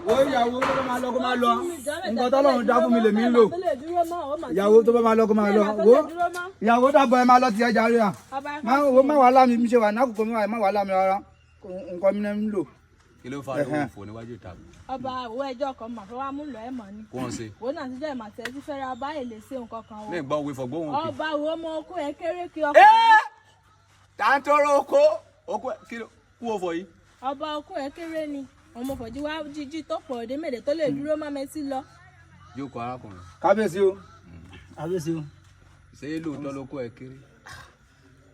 Wo ìyàwó tó bá máa lọ kó máa lọ. Nǹkan tọ́lọ́run dá fún mi lèmi ń lò. Ìyàwó tó bá máa lọ kó máa lọ. Wo ìyàwó dàbọ̀, ẹ máa lọ tiẹ̀ jàre à. Má wo, má wàhálà mi, mi ṣe wà ní àkókò mi wà, má wàhálà mi rárá. Nǹkan mi náà ń lò. Kí ló fa ariwo òfò níwájú ìta mi? Ọba, àwọ ẹjọ́ kan mà fẹ́ wá mú lọ ẹ̀ mọ̀ ni. Kó wọn ṣe. Wo náà ti jẹ́ ìmọ̀tẹ́ tí fẹ́ra ọba èlé sí nǹkan kan o. Ní ìgbọ́ òwe fọ̀gbóhùn òkè. Ọba, wo ọmọ okó ẹ kéré kí ọkọ. Tàǹtọ́rọ̀ oko oko, kí ló kú òfò yìí? Ọba, okó ẹ kéré ni ọmọ fọ̀jú wá jíjí tó pọ̀ òde mèdè tó lè dúró má mẹ́tí lọ. Jókòó, arákùnrin. Kábíyèsí o, kábíyèsí o. Ṣé lóòótọ́ ló kó ẹ kéré?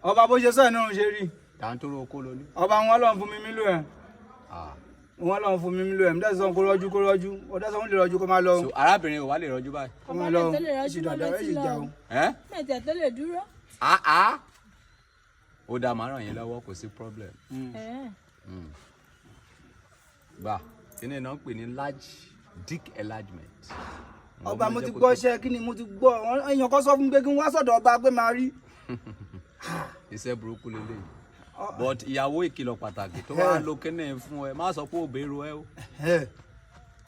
Ọba, bó ṣe sọ ẹ̀ náà ń ṣe rí. Tàǹtọ́rọ̀ oko ló ní. Ọba, wọn lọ́n fún mi mílò ẹ̀. Ah. Wọn lọ́n fún mi mílò ẹ̀. Mí dẹ́sán kó rọ́jú, kó rọ́jú. Ó dẹ́sán ó lè rọ́jú, kó máa lọ. So arábìnrin ò wá lè rọjú báyìí? Kó Ọba, máa lọ. mẹ́tẹ́ lè rọ́jú Ṣì má dàda ẹ̀ mẹ́tí sì lọ. jà o. Ẹ́. Mẹ́tẹ́ tó lè dúró. Ah, ó dáa, màá ràn yín lọ́wọ́, kò sí problem. Ẹ̀ẹ́. Gbà, kíní náà ń pè ní large dick enlargement. Ọba, mo ti gbọ́ iṣẹ́ kí ni mo ti gbọ́. Èèyàn kan sọ fún mi pé kí n wá sọ̀dọ̀ ọba pé máa rí. Iṣẹ́ burúkú lélẹ́yìí, but ìyàwó, ìkìlọ̀ pàtàkì tó wá lo kíní fún ẹ, má sọ pé ò béèrè ẹ o.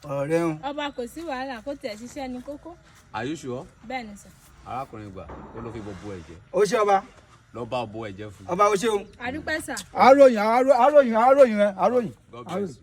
Ọ̀rẹ́ ń. Ọba, kò sí wàhálà, kó tiẹ̀ ṣiṣẹ́ ní kókó. Are you sure? Bẹ́ẹ̀ ni sir. Arákùnrin, gbà, ó ló fi bọ ẹ̀jẹ̀. Ó ṣe, ọba. Lọ bá bo ẹ̀jẹ̀ fún. Ọba, ó ṣe o. Àdúpẹ́ sir. Àròyìn, àròyìn, àròyìn rẹ, àròyìn. God bless.